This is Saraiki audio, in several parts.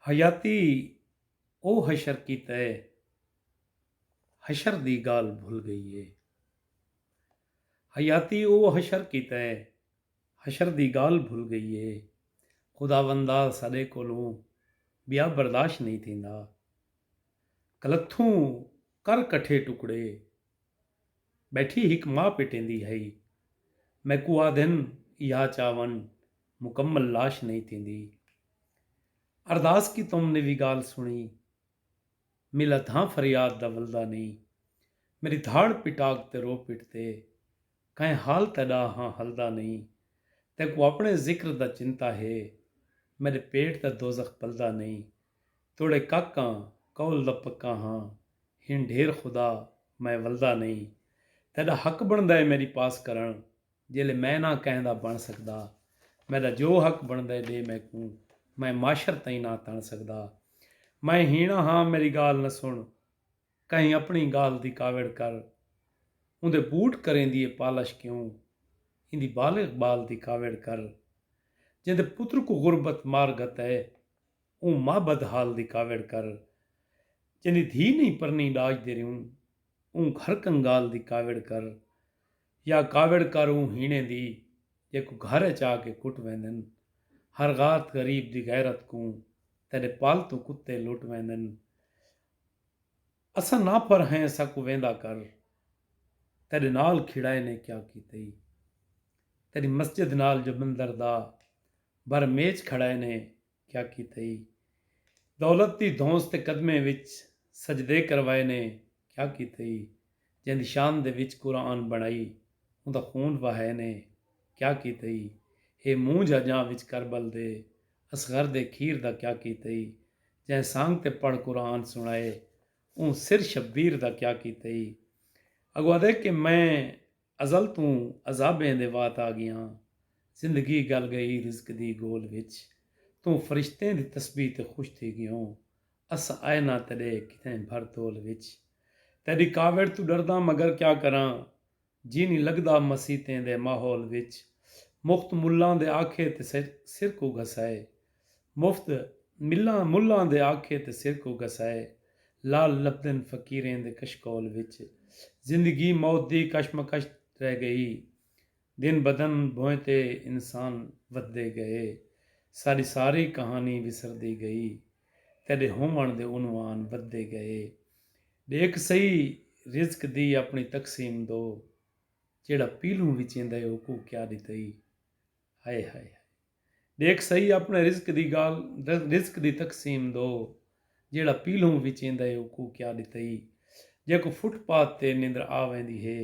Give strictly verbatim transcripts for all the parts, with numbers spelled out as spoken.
حیاتی او حشر کیتا ہے، حشر دی ڳالھ بھل ڳئی ہے۔ حیاتی او حشر کیتا ہے، حشر دی ڳالھ بھل ڳئی ہے۔ خداوندا، ساݙے کولوں ٻیا برداشت نہیں تھیندا۔ کلتھوں کر کٹھے ٹکڑے، ٻیٹھی ہک ماء پٹیندی ہئی۔ میکوں آہدن، ایہا چا ونڄ، مکمل لاش نہیں تھیندی۔ ارداس کی تم نے وی ڳالھ سݨی، ملا دھاں فریاد دا ولدا نہیں۔ میݙی دھاڑ پٹاک تے رو پٹ تے، کہیں حال تیݙا ہاں ہلدا نہیں۔ تیکوں اپݨے ذکر دا چنتا ہے، میݙے پیٹ دا دوزخ پلدا نہیں۔ توڑے کک آں، قول دا پکا ہاں، ہن ڈھیر خدا میں ولدا نہیں۔ تیݙا حق بݨدا ہے میݙی پاس کرݨ، جیلے میں نہ کہیں دا بݨ سڳدا۔ میݙا جو حق بݨدا ہے ݙے میکوں، میں معاشر تئیں نہ تݨ سڳدا۔ میں ہیݨا ہاں، میݙی ڳالھ نہ سݨ، کہیں اپݨی ڳالھ دی کاوڑ کر۔ اوندے بوٹ کریندی اے پالش کیوں، ایندی بالغ ٻال دی کاوڑ کر۔ جیندے پتر کوں غربت مار گھتا ہے، اوں مابد حال دی کاوڑ کر۔ جیندی دھی نہیں پرنی ݙاج دے ریوں، اوں گھر کنگال دی کاوڑ کر۔ یا کاوڑ کر اوں ہیݨے دی، جیکوں گھر اچ آ کے کٹ ویندن۔ ہر غارت غریب دی غیرت کوں تیݙے پالتو کتے لٹ ویندن۔ اساں نہ پھر ہیں، ساکوں ویندا کر، تیݙے نال کھڑائے نے کیا کیتئی؟ تیݙی مسجد نال جو مندر دا بھر میچ کھڑائے نے کیا کیتئی؟ دولت دی دھونس تے قدمیں وچ سجدے کروائے نے کیا کیتئی؟ جیندی شان دے وچ قرآن بݨائی، اوندا خون وہائے نے کیا کیتئی؟ ہے مونجھ اجاں وچ کربل دے، اصغر دے کھیر دا کیا کیتئی؟ جئیں سانگ تے پڑھ قرآن سݨائے، اوں سر شبیر دا کیا کیتئی؟ اڳوں آہدے کہ میں ازل توں عذابیں دے وات آ ڳیاں، زندگی ڳل ڳئی رزق دی ڳول وچ، توں فرشتیں دی تسبیح تے خوش تھی ڳیوں، اساں آئے نہ تیݙے کتھیں بھر تول وچ۔ تیݙی کاوڑ توں ݙرداں مگر کیا کراں، جی نی لڳدا مسیتیں دے ماحول وچ۔ مفت ملاں دے آکھے تے سر سر کوں گھسائے، مفت ملاں ملاں دے آکھے تے سر کوں گھسائے، لال لبھدن فقیریں دے کشکول وچ۔ زندگی موت دی کشمکش رہ ڳئی، دن بدن بھوئیں تے انسان ودھدے ڳئے، ساݙی ساری کہانی وسردی ڳئی، تیݙے ہووݨ دے عنوان ودھدے ڳئے۔ ݙیکھ سہی رزق دی اپݨی تقسیم دو، جیڑھا پیلھوں وچیندا ہے اوکوں کیا ݙتئی؟ ہائے ہائے ہائے۔ ݙیکھ سہی اپݨے رزق دی ڳالھ، رزق دی تقسیم دو، جیڑھا پیلھوں وچیندا ہے اوکوں کیا ݙتئی؟ جیکوں فٹ پاتھ تے نندر آ ویندی ہے،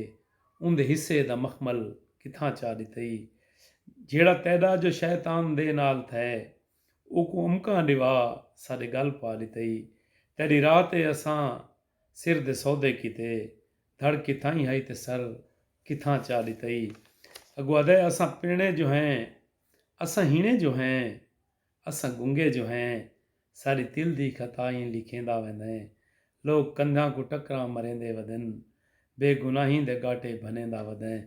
اوندے حصے دا مخمل کتھاں چا ݙتئی؟ جیڑھا تیݙا جو شیطان دے نال تھئے، اوکوں امکاں ݙیوا ساݙے ڳل پا ݙتئی۔ تیݙی راہ تے اساں سر دے سودے کیتے، دھڑ کتھائیں ہئی تے سر کتھاں چا ݙتئی۔ اڳوں آہدے اساں پیݨے جو ہیں، اساں ہیݨے جو ہیں، اساں گنگے جو ہیں، ساݙی تل دی خطائیں لکھیندا ویندیں۔ لوک کندھاں کوں ٹکراں مریندے ودن، بے گناہیں دے ڳاٹے بھنیندا ودیں۔